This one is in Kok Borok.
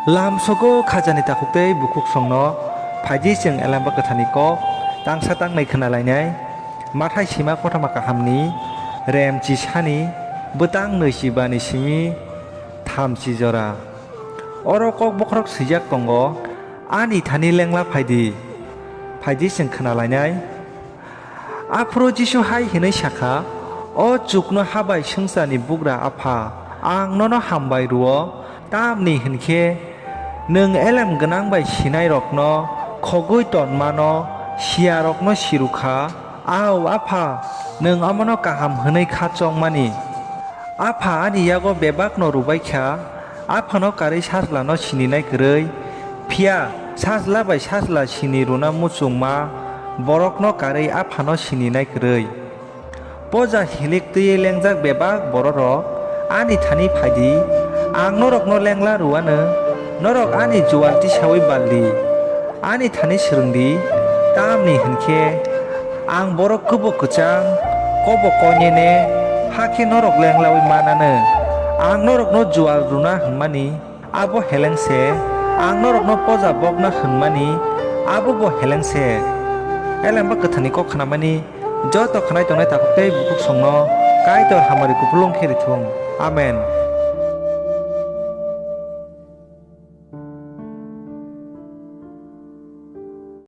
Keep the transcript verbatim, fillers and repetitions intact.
Lamsogo khajani takhuk tei bukhuksongno phaidi chwng Elemba Kwtharni kok tangsa tangnai khna lainai. Mathai sima kothoma kahamni rem chisani bwtang nwichi bani simi thamchi jora. Oro kok bokhorok swijak tongo, "Ani thani lengla phaidi, phaidi chwng khna lainai." Aphuru Jisu hai hwnwi sa kha, "O chuknoha bai swngcharni bugra Apha, ang nono hambai rw-o, tamni hwn khe nwng elem gwnang bai sinairokno khogwi tonmano siyarokno si rw kha. Au Apha, nwng omono kaham hwnwi kha chongmani. Apha ani yago bebakno rw bai kha, Aphano karwi Sajlano sininai kwrwi, phiya Sajla bai Sajla sini rwna muchungma borokno karwi Aphano sininai kwrwi. Poja hilik twiwi lengjak bebak bororok, ani thani phaidi, ang norokno lengla rw-anw, norok ani jual tisaui bal di, ani thani swrwng di, tamni hwn khe ang borok kwbo kwchang, kobo koinene, hakhe norok lenglaui man anw. Ang norokno jual rwna hwnmani abo heleng se, ang norokno poja bokna hwnmani abo bo heleng se." Elemba Kwtharni kok khnamani joto khnai tongnai takhuk tei bukhuksongno Kaitor hamari kupulung khe rithung. Amen.